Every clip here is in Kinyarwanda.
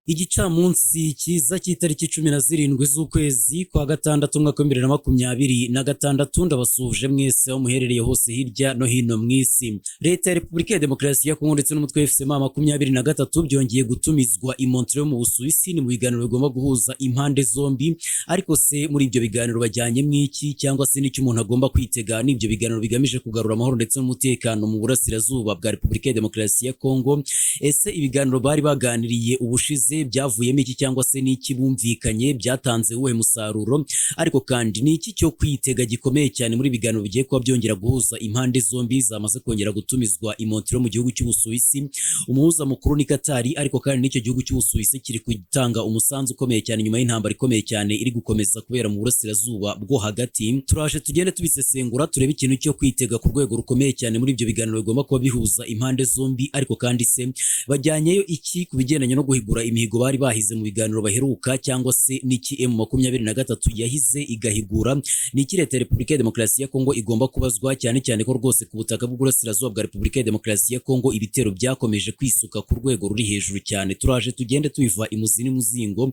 Igicamunsi cyiza cy'itariki 17 z'ukwezi kwa gatandatu, umwaka wa 2026. Ndabasuhuje mwese aho muherereye hose hirya no hino mu isi. Leta ya Repubulika ya Demokarasi ya Kongo ndetse n'umutwe wa FCM 23 byongeye gutumizwa i Montreux mu Busuwisi. Ni mu biganiro bigomba guhuza impande zombi. Ariko se muri ibyo biganiro bajyanye mw'iki, cyangwa se n'icyo umuntu agomba kwitega? N'ibyo biganiro bigamije kugarura amahoro ndetse n'umutekano mu burasirazuba bwa Repubulika ya Demokarasi ya Kongo. Ese ibiganiro bari baganiriye ubushize byavuyemo iki, cyangwa se n'iki bumvikanye, byatanze uwuhe musaruro? Ariko kandi ni iki cyo kwitega gikomeye cyane muri biganiro bigiye kuba byongera guhuza impande zombi zamaze kongera gutumizwa i Montreux mu gihugu cy'Ubusuwisi? Umuhuza mukuru ni Katari, ariko kandi n'icyo gihugu cy'Ubusuwisi kiri gutanga umusanzu ukomeye cyane nyuma y'intambara ikomeye cyane iri gukomeza kubera mu burasirazuba bwo hagati. Turaje tugende tubisesengura, turebe ikintu cyo kwitega ku rwego rukomeye cyane muri ibyo biganiro bigomba kuba bihuza impande zombi. Ariko kandi se bajyanyeyo iki ku bigendanye no guhigura imihigo bari bahize mu biganiro baheruka, cyangwa se n'iki M23 yahize igahigura? N'iki Leta ya Repubulika ya Demokarasi ya Kongo igomba kubazwa, cyane cyane ko rwose ku butaka bw'uburasirazuba bwa Repubulika ya Demokarasi ya Kongo ibitero byakomeje kwisuka ku rwego ruri hejuru cyane? Turaje tugende tubiva imuzi n'imuzingo,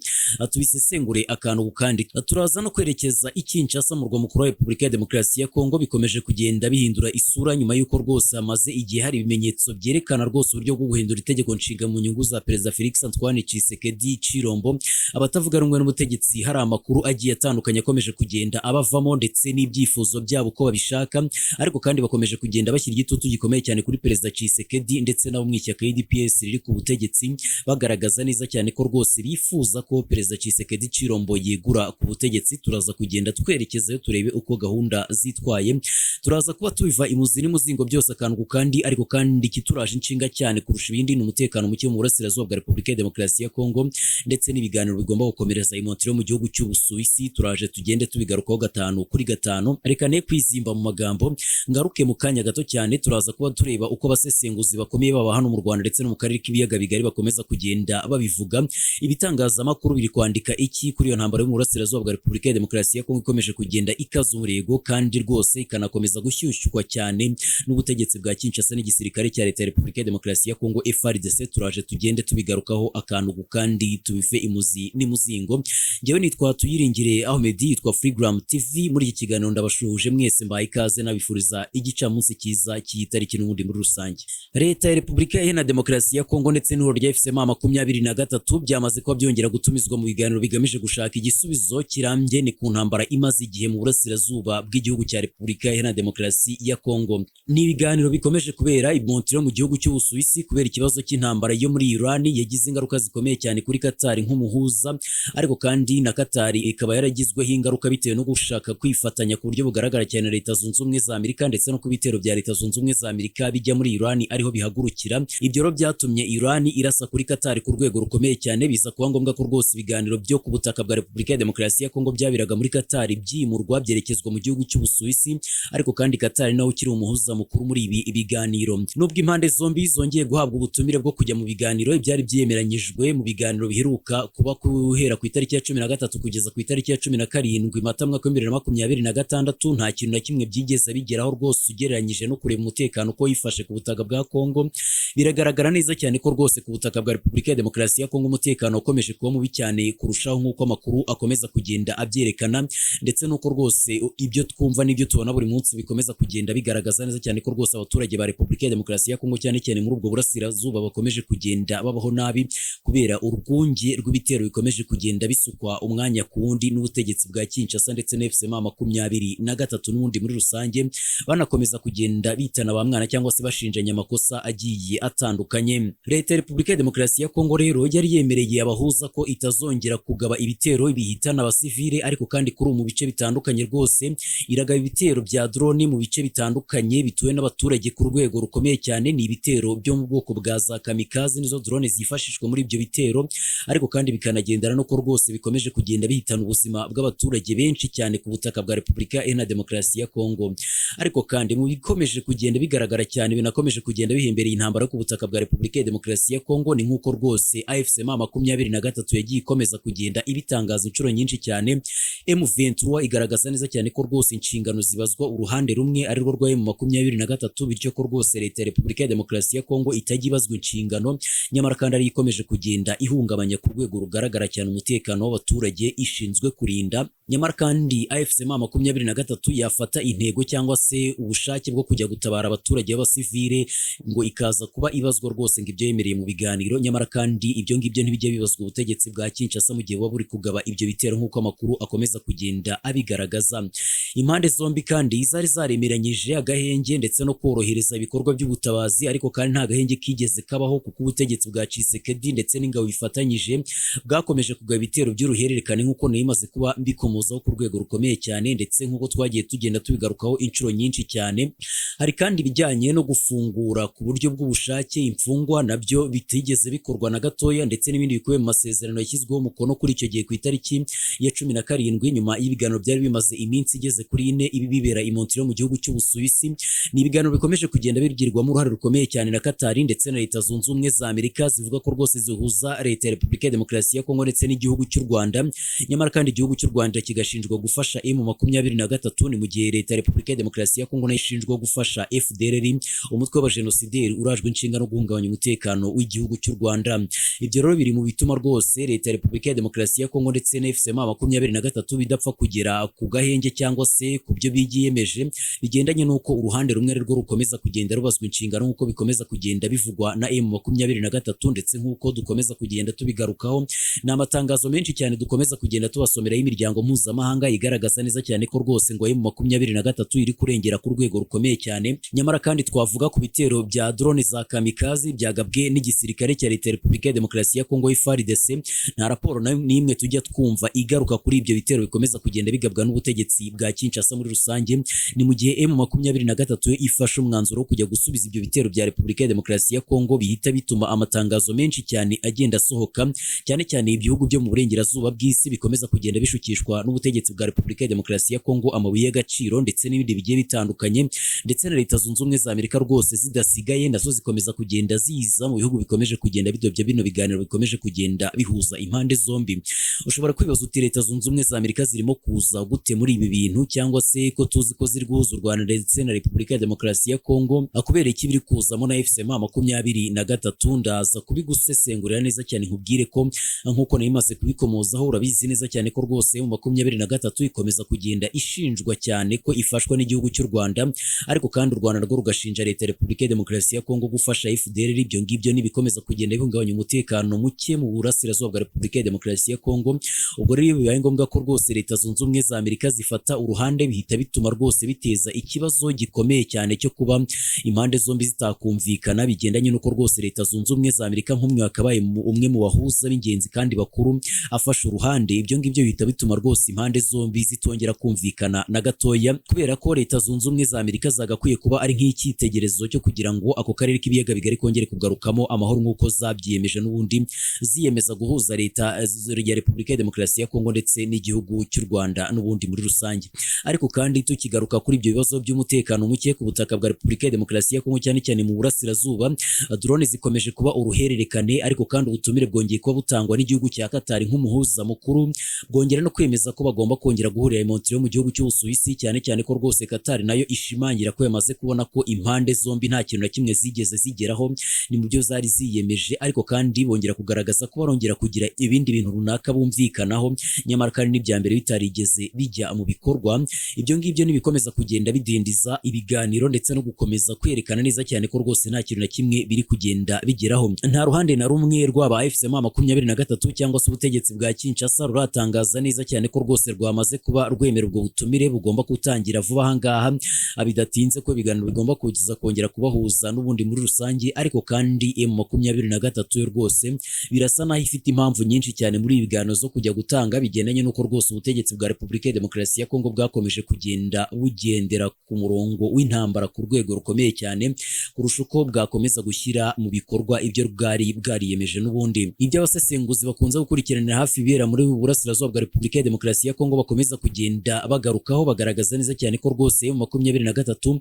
tubisesengure akantu ku kandi. Turaza no kwerekeza i Kinshasa, mu murwa mukuru wa Repubulika ya Demokarasi ya Kongo. Bikomeje kugenda bihindura isura nyuma y'uko rwose hamaze igihe hari ibimenyetso byerekana rwose uburyo bwo guhindura itegeko nshinga mu nyungu za Perezida Felix Antoine Tshisekedi Tshilombo. Abatavuga rumwe n'ubutegetsi, hari amakuru agiye atandukanye akomeje kugenda abavamo ndetse n'ibyifuzo byabo uko babishaka. Ariko kandi bakomeje kugenda bashyira igitutu gikomeye cyane kuri Perezida Tshisekedi ndetse nabo mu ishyaka UDPS riri ku butegetsi, bagaragaza neza cyane ko rwose bifuza ko Perezida Tshisekedi Tshilombo yegura ku butegetsi. Turaza kugenda twerekezayo, turebe uko gahunda zitwaye. Turaza kuba tubiva imuzi n'imuzingo byose, akantu ku kandi. Ariko kandi ikituraje inshinga cyane kurusha ibindi ni umutekano muke mu burasirazuba bwa Repubulika ya Demokarasi ya Kongo ndetse n'ibiganiro bigomba gukomereza i Montreux mu gihugu cy'Ubusuwisi. Turaje tugende tubigarukaho gatanu kuri gatanu. Reka ne kwizimba mu magambo, ngaruke mu kanya gato cyane. Turaza kuba tureba uko abasesenguzi bakomeye baba hano mu Rwanda ndetse no mu karere k'ibiyaga bigari bakomeza kugenda babivuga. Ibitangazamakuru biri kwandika iki kuri iyo ntambara yo mu burasirazuba bwa Repubulika ya Demokarasi ya Kongo ikomeje kugenda ikaza umurego, kandi rwose ikanakomeza gushyushywa cyane n'ubutegetsi bwa Kinshasa n'igisirikare cya Leta ya Repubulika ya Demokarasi ya Kongo, FARDC? Turaje tugende tubigarukaho akantu ku kandi, tubive imuzi n'imuzingo. Njyewe nitwa Tuyiringire Ahmed, yitwa Freegram TV. Muri iki kiganiro ndabashuhuje mwese, mbaye ikaze, nabifuriza igicamunsi cyiza cy'iyi tariki n'ubundi muri rusange. Leta ya Repubulika Iharanira Demokarasi ya Kongo ndetse n'ihuriro rya FCM 23 byamaze kuba byongera gutumizwa mu biganiro bigamije gushaka igisubizo kirambye ni ku ntambara imaze igihe mu burasirazuba bw'igihugu cya Repubulika Iharanira Demokarasi ya Kongo. Ni ibiganiro bikomeje kubera i Montreux mu gihugu cy'Ubusuwisi kubera ikibazo cy'intambara yo muri Iran yagize ingaruka zikomeye cyane kuri Qatar nk'umuhuza. Ariko kandi na Qatar ikaba yaragizweho ingaruka bitewe no gushaka kwifatanya ku buryo bugaragara cyane na Leta Zunze Ubumwe za Amerika, ndetse no ku bitero bya Leta Zunze Ubumwe za Amerika bijya muri Iran ariho bihagurukira. Ibyo rero byatumye Iran irasa kuri Qatar ku rwego rukomeye cyane, biza kuba ngombwa ko rwose ibiganiro byo ku butaka bwa Repubulika ya Demokarasi ya Kongo byaberaga muri Qatar byimurwa, byerekezwa mu gihugu cy'Ubusuwisi. Ariko kandi Qatar nawe ukiri umuhuza mukuru muri ibi biganiro. Nubwo impande zombi zongeye guhabwa ubutumire bwo kujya mu biganiro, ibyari byemeranyijwe mu biganiro biheruka kuba guhera ku itariki ya 13 kugeza ku itariki ya 17 Mata mwaka wa 2026, nta kintu na kimwe byigeze bigeraho rwose. Ugereranyije no kureba umutekano uko wifashe ku butaka bwa Kongo, biragaragara neza cyane ko rwose ku butaka bwa Repubulika ya Demokarasi ya Kongo umutekano ukomeje kuba mubi cyane kurushaho, nk'uko amakuru akomeza kugenda abyerekana, ndetse n'uko rwose ibyo twumva n'ibyo tubona buri munsi bikomeza kugenda bigaragaza neza cyane ko rwose abaturage ba Repubulika ya Demokarasi ya Kongo, cyane cyane muri ubwo burasirazuba, bakomeje kugenda babaho nabi kubera urwunge rw'ibitero bikomeje kugenda bisukwa umwanya ku wundi n'ubutegetsi bwa Kinshasa ndetse na FCM 23 n'ubundi muri rusange, banakomeza kugenda bitana ba mwana cyangwa se bashinjanya amakosa agiye atandukanye. Leta ya Repubulika ya Demokarasi ya Kongo rero yari yemereye abahuza ko itazongera kugaba ibitero bihitana abasivile. Ariko kandi kuri ubu mu bice bitandukanye rwose iragaba ibitero bya drone mu bice bitandukanye bituwe n'abaturage ku rwego rukomeye cyane. Ni ibitero byo mu bwoko bwa za kamikaze, nizo drone zifashishwa muri ibyo bitero. Ariko kandi bikanagendana no ko rwose bikomeje kugenda bihitana ubuzima bw'abaturage benshi cyane ku butaka bwa Repubulika Iharanira Demokarasi ya Kongo. Ariko kandi mu bikomeje kugenda bigaragara cyane, binakomeje kugenda bihembereye intambara ku butaka bwa Repubulika ya Demokarasi ya Kongo, ni nk'uko rwose AFC M 23 yagiye ikomeza kugenda ibitangaza inshuro nyinshi cyane. M23 igaragaza neza cyane ko rwose inshingano zibazwa uruhande rumwe, ari rwo rwa M23, bityo ko rwose Leta ya Repubulika ya Demokarasi ya Kongo itajya ibazwa inshingano, nyamara kandi ari ikomeje kugenda kugenda ihungabanya ku rwego rugaragara cyane umutekano w'abaturage ishinzwe kurinda. Nyamara kandi AFC M23 yafata intego cyangwa se ubushake bwo kujya gutabara abaturage b'abasivile, ngo ikaza kuba ibazwa rwose ngo ibyo yemereye mu biganiro. Nyamara kandi ibyo ngibyo ntibijya bibazwa ubutegetsi bwa Kinshasa mu gihe buba buri kugaba ibyo bitero, nk'uko amakuru akomeza kugenda abigaragaza. Impande zombi kandi zari zaremeranyije agahenge ndetse no korohereza ibikorwa by'ubutabazi, ariko kandi nta gahenge kigeze kabaho, kuko ubutegetsi bwa Tshisekedi ndetse n'ingabo bifatanyije bwakomeje kugaba ibitero by'uruhererekane, nk'uko nayimaze kuba mbikomozaho ku rwego rukomeye cyane, ndetse nk'uko twagiye tugenda tubigarukaho inshuro nyinshi cyane. Hari kandi ibijyanye no gufungura ku buryo bw'ubushake imfungwa, nabyo bitigeze bikorwa na gatoya, ndetse n'ibindi bikubiye mu masezerano yashyizweho umukono kuri icyo gihe ku itariki ya 17, nyuma y'ibiganiro byari bimaze iminsi igeze kuri 4 ibi bibera i Montreux mu gihugu cy'Ubusuwisi. Ni ibiganiro bikomeje kugenda bigirwamo uruhare rukomeye cyane na Katari ndetse na Leta Zunze Ubumwe za Amerika, zivuga ko rwose zihuza Leta ya Repubulika ya Demokarasi ya Kongo ndetse n'igihugu cy'u Rwanda. Nyamara kandi igihugu cy'u Rwanda kigashinjwa gufasha M23, ni mu gihe Leta ya Repubulika ya Demokarasi ya Kongo nayo ishinjwa gufasha FDLR, umutwe w'abajenosideri urajwe inshinga no guhungabanya umutekano w'igihugu cy'u Rwanda. Ibyo rero biri mu bituma rwose Leta ya Repubulika ya Demokarasi ya Kongo ndetse na AFC M23 bidapfa kugera ku gahenge cyangwa se ku byo bigiyemeje, bigendanye n'uko uruhande rumwe rwo rukomeza kugenda rubazwa inshingano, nk'uko bikomeza kugenda bivugwa na M23, ndetse nk'uko dukomeza kugenda tubigarukaho. Ni amatangazo menshi cyane dukomeza kugenda tubasomera y'imiryango mpuzamahanga igaragaza neza cyane ko rwose ngo M23 iri kurengera ku rwego rukomeye cyane. Nyamara kandi twavuga ku bitero bya drone za kamikazi byagabwe n'igisirikare cya Leta ya Repubulika ya Demokarasi ya Kongo FARDC, nta raporo n'imwe tujya twumva igaruka kuri ibyo bitero bikomeza kugenda bigabwa n'ubutegetsi bwa Kinshasa muri rusange. Ni mu gihe M23 ifashe umwanzuro wo kujya gusubiza ibyo bitero bya Repubulika ya Demokarasi ya Kongo, bihita bituma amatangazo menshi cyane agenda asohoka, cyane cyane ibihugu byo mu burengerazuba bw'isi bikomeza kugenda bishukishwa n'ubutegetsi bwa Repubulika ya Demokarasi ya Kongo amabuye y'agaciro ndetse n'ibindi bigiye bitandukanye, ndetse na Leta Zunze Ubumwe za Amerika rwose zidasigaye nazo zikomeza kugenda ziza mu bihugu bikomeje kugenda bidobya bino biganiro bikomeje kugenda bihuza impande zombi. Ushobora kwibaza uti Leta Zunze Ubumwe za Amerika zirimo kuza gute muri ibi bintu, cyangwa se ko tuzi ko ziri guhuza u Rwanda ndetse na Repubulika ya Demokarasi ya Kongo, kubera iki biri kuzamo na AFC M23? Ndaza kubigusesengurira neza cyane nkubwire ko nkuko nayimaze kubikomozaho, urabizi neza cyane ko rwose M23 ikomeza kugenda ishinjwa cyane ko ifashwa n'igihugu cy'u Rwanda, ariko kandi u Rwanda rwo rugashinja Leta ya Repubulika ya Demokarasi ya Kongo gufasha FDLR. Ibyo ngibyo nibikomeza kugenda bihungabanya umutekano muke mu burasirazuba bwa Repubulika ya Demokarasi ya Kongo. Ubwo rero bibaye ngombwa ko rwose Leta Zunze Ubumwe za Amerika zifata uruhande, bihita bituma rwose biteza ikibazo gikomeye cyane cyo kuba impande zombi zitakumvikana, bigendanye n'uko rwose Leta Zunze Ubumwe za Amerika nk'umwe wakabaye umwe mu bahuza b'ingenzi kandi bakuru afashe uruhande. Ibyo ngibyo bihita bituma rwose impande zombi zitongera kumvikana na gatoya, kubera ko Leta Zunze Ubumwe za Amerika zagakwiye kuba ari nk'icyitegererezo cyo kugira ngo ako karere k'ibiyaga bigari kongere kugarukamo amahoro, nk'uko zabyiyemeje n'ubundi ziyemeza guhuza Leta ya Repubulika ya Demokarasi ya Kongo ndetse n'igihugu cy'u Rwanda n'ubundi muri rusange. Ariko kandi tukigaruka kuri ibyo bibazo by'umutekano muke ku butaka bwa Repubulika ya Demokarasi ya Kongo, cyane cyane mu burasirazuba, drone zikomeje kuba uruhererekane, ariko kandi ubutumire bwongeye kuba butangwa n'igihugu cya Qatar nk'umuhuza mukuru, bwongera no kwemeza ko bagomba kongera guhurira i Montreux mu gihugu cy'Ubusuwisi, cyane cyane ko rwose Qatar nayo ishimangira ko yamaze kubona ko impande zombi nta kintu na kimwe zigeze zigeraho, ni mu byo zari ziyemeje. Ariko kandi bongera kugaragaza ko barongera kugira ibindi bintu runaka bumvikanaho, nyamara kandi n'ibya mbere bitarigeze bijya mu bikorwa. Ibyo ngibyo nibikomeza kugenda bidindiza ibiganiro ndetse no gukomeza kwerekana neza cyane ko rwose nta kintu na kimwe biri kugenda bigeraho. Nta ruhande na rumwe rwaba AFC M23 cyangwa se ubutegetsi bwa Kinshasa ruratangaza neza cyane ko rwose rwamaze kuba rwemera ubwo butumire bugomba gutangira vuba aha ngaha bidatinze, ko ibiganiro bigomba kuza kongera kubahuza n'ubundi muri rusange. Ariko kandi M23 yo rwose birasa naho ifite impamvu nyinshi cyane muri ibi biganiro zo kujya gutanga, bigendanye n'uko rwose ubutegetsi bwa Repubulika ya Demokarasi ya Kongo bwakomeje kugenda bugendera ku murongo w'intambara ku rwego rukomeye cyane kurusha uko bwakomeza gushyira mu bikorwa ibyo bwari bwariyemeje n'ubundi. Ibyo abasesenguzi bakunze gukurikiranira hafi ibera muri burasirazuba bwa Repubulika ya Demokarasi Demokarasi ya Kongo bakomeza kugenda bagarukaho, bagaragaza neza cyane ko rwose mu 23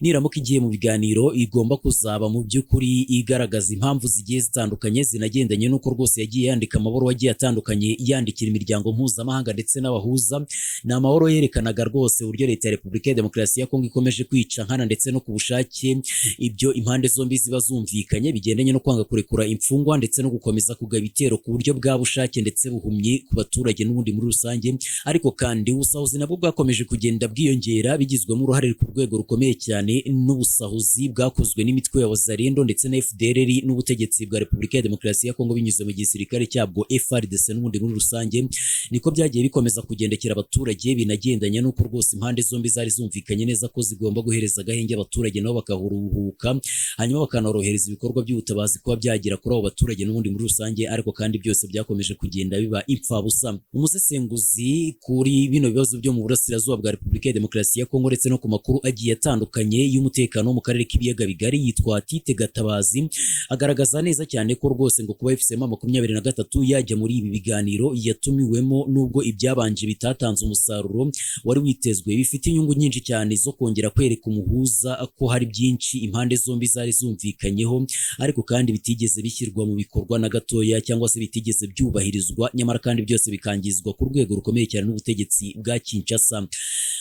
niramuka igiye mu biganiro igomba kuzaba mu by'ukuri igaragaza impamvu zigiye zitandukanye zinagendanye n'uko rwose yagiye yandika amabaro agiye atandukanye yandikira imiryango mpuzamahanga ndetse n'abahuza. Ni amahoro yerekanaga rwose uburyo leta ya Repubulika ya Demokarasi ya Kongo ikomeje kwica nkana ndetse no ku bushake ibyo impande zombi ziba zumvikanye bigendanye no kwanga kurekura imfungwa ndetse no gukomeza kugaba ibitero ku buryo bwa bushake ndetse buhumye ku baturage n'ubundi muri rusange. Ariko kandi ubusahuzi nabwo bwakomeje kugenda bwiyongera bigizwemo uruhare ku rwego rukomeye cyane n'ubusahuzi bwakozwe n'imitwe ya Wazalendo ndetse na FDLR n'ubutegetsi bwa Repubulika ya Demokarasi ya Kongo binyuze mu gisirikare cyabwo FARDC n'ubundi muri rusange. Niko byagiye bikomeza kugendekera abaturage binagendanye n'uko rwose impande zombi zari zumvikanye neza ko zigomba guhereza agahenge abaturage nabo bakahuruhuka, hanyuma bakanorohereza ibikorwa by'ubutabazi kuba byagera kuri abo baturage n'ubundi muri rusange. Ariko kandi byose byakomeje kugenda biba impfabusa. Umusesenguzi kuri bino bibazo byo mu burasirazuba bwa Repubulika ya Demokarasi ya Kongo ndetse no ku makuru agiye atandukanye y'umutekano mu karere k'ibiyaga bigari yitwa Tite Gatabazi, agaragaza neza cyane ko rwose ngo kuba FCM 23 yajya muri ibi biganiro yatumiwemo nubwo ibyabanje bitatanze umusaruro wari witezwe, bifite inyungu nyinshi cyane zo kongera kwereka umuhuza ko hari byinshi impande zombi zari zumvikanyeho ariko kandi bitigeze bishyirwa mu bikorwa na gatoya cyangwa se bitigeze byubahirizwa, nyamara kandi byose bikangizwa ku rwego rukomeye cyane n'ubutegetsi bwa Kinshasa.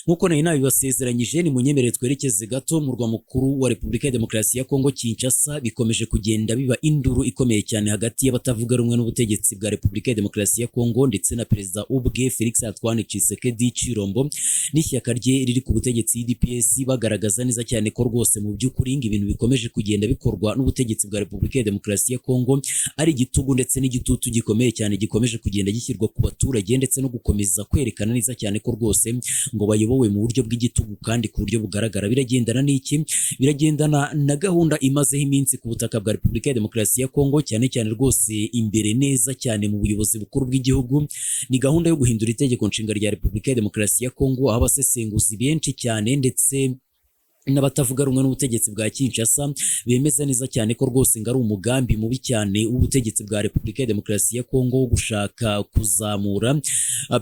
Nkuko nari nabibasezeranyije, ni munyemerere twerekeze gato mu murwa mukuru wa Repubulika ya Demokarasi ya Kongo Kinshasa. Bikomeje kugenda biba induru ikomeye cyane hagati y'abatavuga rumwe n'ubutegetsi bwa Repubulika ya Demokarasi ya Kongo ndetse na perezida ubwe Felix Antoine Tshisekedi Tshilombo n'ishyaka rye riri ku butegetsi UDPS, bagaragaza neza cyane ko rwose mu by'ukuri ngo ibintu bikomeje kugenda bikorwa n'ubutegetsi bwa Repubulika ya Demokarasi ya Kongo ari igitugu ndetse n'igitutu gikomeye cyane gikomeje kugenda gishyirwa ku baturage ndetse no gukomeza kwerekana neza cyane ko rwose ngo bayobowe mu buryo bw'igitugu kandi ku buryo bugaragara. Biragendana n'iki? Biragendana na gahunda imazeho iminsi ku butaka bwa Repubulika ya Demokarasi ya Kongo, cyane cyane rwose imbere neza cyane mu buyobozi bukuru bw'igihugu. Ni gahunda yo guhindura itegeko nshinga rya Repubulika ya Demokarasi ya Kongo, aho abasesenguzi benshi cyane ndetse n'abatavuga rumwe n'ubutegetsi bwa Kinshasa bemeza neza cyane ko rwose ngo ari umugambi mubi cyane w'ubutegetsi bwa Repubulika ya Demokarasi ya Kongo wo gushaka kuzamura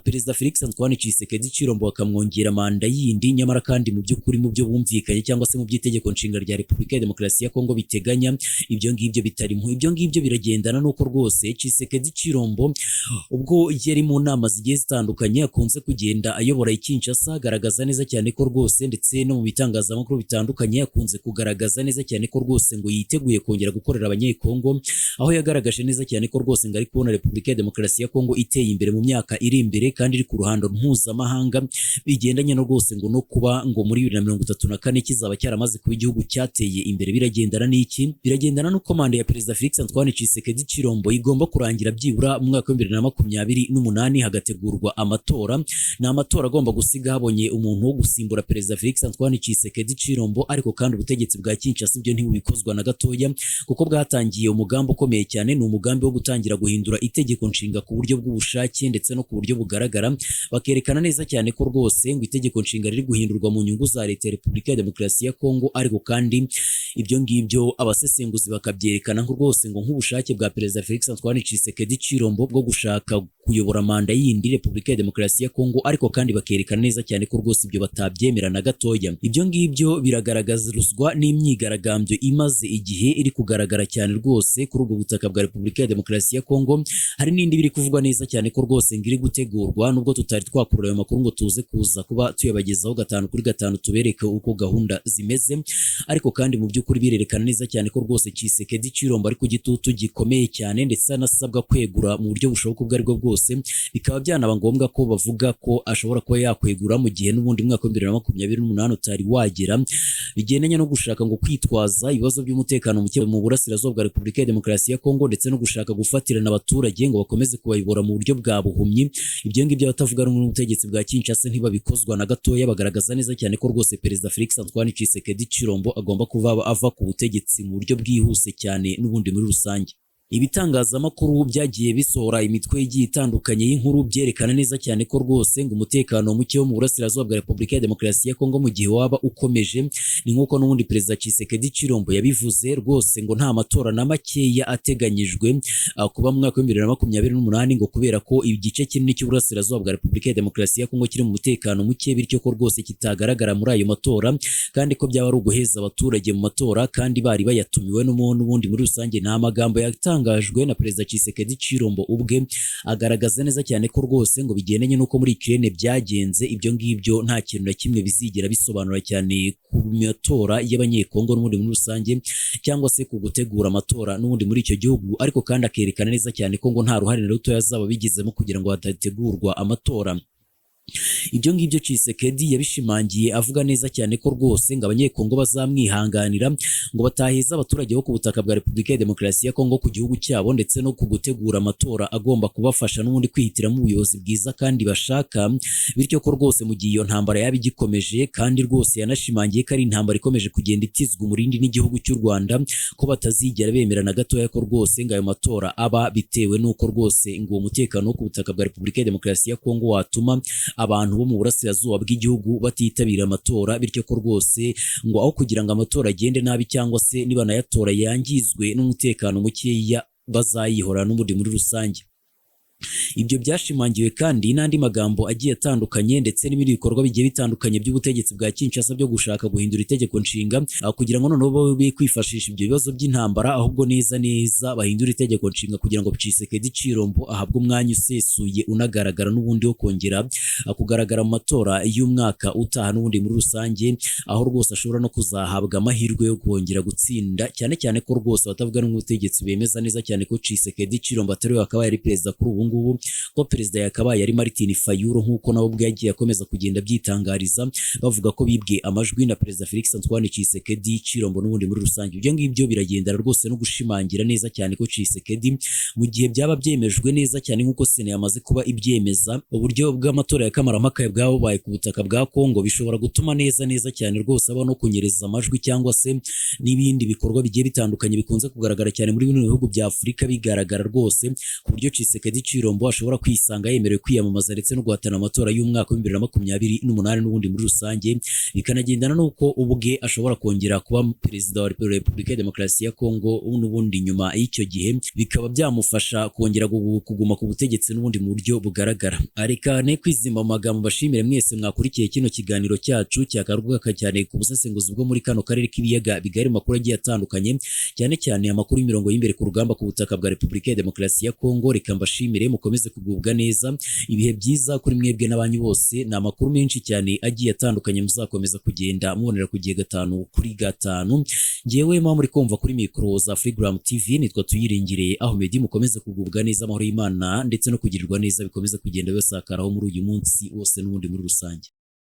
Perezida Felix Antoine Tshisekedi Tshilombo bakamwongera manda yindi, nyamara kandi mu by'ukuri mu byo bumvikanye cyangwa se mu by'itegeko nshinga rya Repubulika ya Demokarasi ya Kongo biteganya ibyo ngibyo bitarimo. Ibyo ngibyo biragendana n'uko rwose Tshisekedi Tshilombo ubwo yari mu nama zigiye zitandukanye akunze kugenda ayobora i Kinshasa, agaragaza neza cyane ko rwose ndetse no mu bitangazamakuru bitandukanye akunze kugaragaza neza cyane ko rwose ngo yiteguye kongera gukorera abanyekongo, aho yagaragaje neza cyane ko rwose ngo ari kubona Repubulika ya Demokarasi ya Kongo iteye imbere mu myaka iri imbere kandi iri ku ruhando mpuzamahanga, bigendanye no rwose ngo no kuba ngo muri 2034 kizaba cyaramaze kuba igihugu cyateye imbere. Biragendana n'iki? Biragendana n'uko manda ya Perezida Felix Antoine Tshisekedi Tshilombo igomba kurangira byibura mu mwaka wa 2028, hagategurwa amatora. Ni amatora agomba gusiga habonye umuntu wo gusimbura Perezida Felix Antoine Tshisekedi Tshilombo. Ariko kandi ubutegetsi bwa Kinshasa ibyo ntibubikozwa na gatoya, kuko bwatangiye umugambi ukomeye cyane. Ni umugambi wo gutangira guhindura itegeko nshinga ku buryo bw'ubushake ndetse no ku buryo bugaragara, bakerekana neza cyane ko rwose ngo itegeko nshinga riri guhindurwa mu nyungu za leta ya Repubulika ya Demokarasi ya Kongo. Ariko kandi ibyo ngibyo abasesenguzi bakabyerekana ko rwose ngo nk'ubushake bwa Perezida Felix Antoine Tshisekedi Tshilombo bwo gushaka kuyobora manda yindi Repubulika ya Demokarasi ya Kongo, ariko kandi bakerekana neza cyane ko rwose ibyo batabyemera na gatoya. Ibyo ngibyo biragaragazwa n'imyigaragambyo imaze igihe iri kugaragara cyane rwose kuri ubwo butaka bwa Repubulika ya Demokarasi ya Kongo. Hari n'indi biri kuvugwa neza cyane ko rwose ngo iri gutegurwa, nubwo tutari twakurura ayo makuru ngo tuze kuza kuba tuyabagezaho 5 kuri 5 tubereke uko gahunda zimeze. Ariko kandi mu by'ukuri birerekana neza cyane ko rwose Tshisekedi Tshilombo ari ku gitutu gikomeye cyane ndetse anasabwa kwegura mu buryo bushoboka ubwo aribwo bwose, bikaba byanaba ngombwa ko bavuga ko ashobora kuba yakwegura mu gihe n'ubundi mwaka wa 2028 utari wagera, bigendanye no gushaka ngo kwitwaza ibibazo by'umutekano muke mu burasirazuba bwa Repubulika ya Demokarasi ya Kongo ndetse no gushaka gufatirana abaturage ngo bakomeze kubayobora mu buryo bwa buhumyi. Ibyo ngibyo abatavuga rumwe n'ubutegetsi bwa Kinshasa ntibabikozwa na gatoya, bagaragaza neza cyane ko rwose Perezida Felix Antoine Tshisekedi Tshilombo agomba kuva ava ku butegetsi mu buryo bwihuse cyane n'ubundi muri rusange. Ibitangazamakuru byagiye bisohora imitwe igiye itandukanye y'inkuru byerekana neza cyane ko rwose ngo umutekano muke wo mu burasirazuba bwa Repubulika ya Demokarasi ya Kongo mu gihe waba ukomeje, ni nk'uko n'ubundi Perezida Tshisekedi Tshilombo yabivuze, rwose ngo nta matora na makeya ateganyijwe kuba mu mwaka wa 2028, ngo kubera ko igice kinini cy'uburasirazuba bwa Repubulika ya Demokarasi ya Kongo kiri mu mutekano muke, bityo ko rwose kitagaragara muri ayo matora, kandi ko byaba ari uguheza abaturage mu matora kandi bari bayatumiwe n'ubundi muri rusange. Nta magambo yatangajwe na Perezida Tshisekedi Tshilombo ubwe agaragaza neza cyane ko rwose ngo bigendanye n'uko muri Ukraine byagenze, ibyo ngibyo nta kintu na kimwe bizigera bisobanura cyane ku matora y'Abanyekongo n'ubundi muri rusange, cyangwa se ku gutegura amatora n'ubundi muri icyo gihugu. Ariko kandi akerekana neza cyane ko ngo nta ruhare na ruto yazaba bigizemo kugira ngo hadategurwa amatora. Ibyo ngibyo Tshisekedi yabishimangiye avuga neza cyane ko rwose ngo Abanyekongo bazamwihanganira, ngo bataheza abaturage bo ku butaka bwa Repubulika ya Demokarasi ya Kongo ku gihugu cyabo, ndetse no ku gutegura amatora agomba kubafasha n'ubundi kwihitiramo ubuyobozi bwiza kandi bashaka, bityo ko rwose mu gihe iyo ntambara yaba igikomeje, kandi rwose yanashimangiye ko ari intambara ikomeje kugenda itizwa umurindi n'igihugu cy'u Rwanda, ko batazigera bemera na gatoya ko rwose ngo ayo matora aba, bitewe n'uko rwose ngo uwo mutekano wo ku butaka bwa Repubulika ya Demokarasi ya Kongo watuma abantu bo mu burasirazuba bw'igihugu batitabira amatora, bityo ko rwose ngo aho kugira ngo amatora agende nabi cyangwa se nibanayatora yangizwe n'umutekano mukeya, bazayihora n'ubundi muri rusange. Ibyo byashimangiwe kandi n'andi magambo agiye atandukanye ndetse n'ibindi bikorwa bigiye bitandukanye by'ubutegetsi bwa Kinshasa byo gushaka guhindura itegeko nshinga kugira ngo noneho be kwifashisha ibyo bibazo by'intambara, ahubwo neza neza bahindure itegeko nshinga kugira ngo Tshisekedi Tshilombo ahabwe umwanya usesuye unagaragara n'ubundi wo kongera kugaragara mu matora y'umwaka utaha n'ubundi muri rusange, aho rwose ashobora no kuzahabwa amahirwe yo kongera gutsinda, cyane cyane ko rwose abatavuga n'ubutegetsi bemeza neza cyane ko Tshisekedi Tshilombo atari we wakabaye ari perezida kuri ubu ngubu, ko perezida yakabaye ari Martin Fayulu, nk'uko nawe ubwe yagiye akomeza kugenda abyitangariza, bavuga ko bibwe amajwi na Perezida Felix Antoine Tshisekedi Tshilombo n'ubundi muri rusange. Ibyo ngibyo biragendana rwose no gushimangira neza cyane ko Tshisekedi, mu gihe byaba byemejwe neza cyane nk'uko Sena yamaze kuba ibyemeza, uburyo bw'amatora ya kamarampaka bwabaye ku butaka bwa Kongo, bishobora gutuma neza neza cyane rwose aba no kunyereza amajwi cyangwa se n'ibindi bikorwa bigiye bitandukanye bikunze kugaragara cyane muri bino bihugu bya Afurika, bigaragara rwose ku buryo Tshisekedi Tshilombo ashobora kwisanga yemerewe kwiyamamaza ndetse no guhatana amatora y'umwaka wa 2028 n'ubundi muri rusange, bikanagendana n'uko ubwe ashobora kongera kuba perezida wa Repubulika ya Demokarasi ya Kongo n'ubundi nyuma y'icyo gihe, bikaba byamufasha kongera kuguma ku butegetsi n'ubundi mu buryo bugaragara. Reka ne kwizimba mu magambo, bashimire mwese mwakurikiye kino kiganiro cyacu cyagaruka cyane ku busesenguzi bwo muri kano karere k'ibiyaga bigari, makuru agiye atandukanye, cyane cyane amakuru y'imirongo y'imbere ku rugamba ku butaka bwa Repubulika ya Demokarasi ya Kongo. Reka mbashimire, mukomeze kugubwa neza, ibihe byiza kuri mwebwe n'abanyu bose. Ni amakuru menshi cyane agiye atandukanye muzakomeza kugenda mubonera ku gihe 5 kuri 5. Ngewe muba muri kumva kuri mikoro za Freegram TV nitwa Tuyiringire Ahmed. Mukomeze kugubwa neza, amahoro y'Imana ndetse no kugirirwa neza bikomeze kugenda bibasakaraho muri uyu munsi wose n'ubundi muri rusange.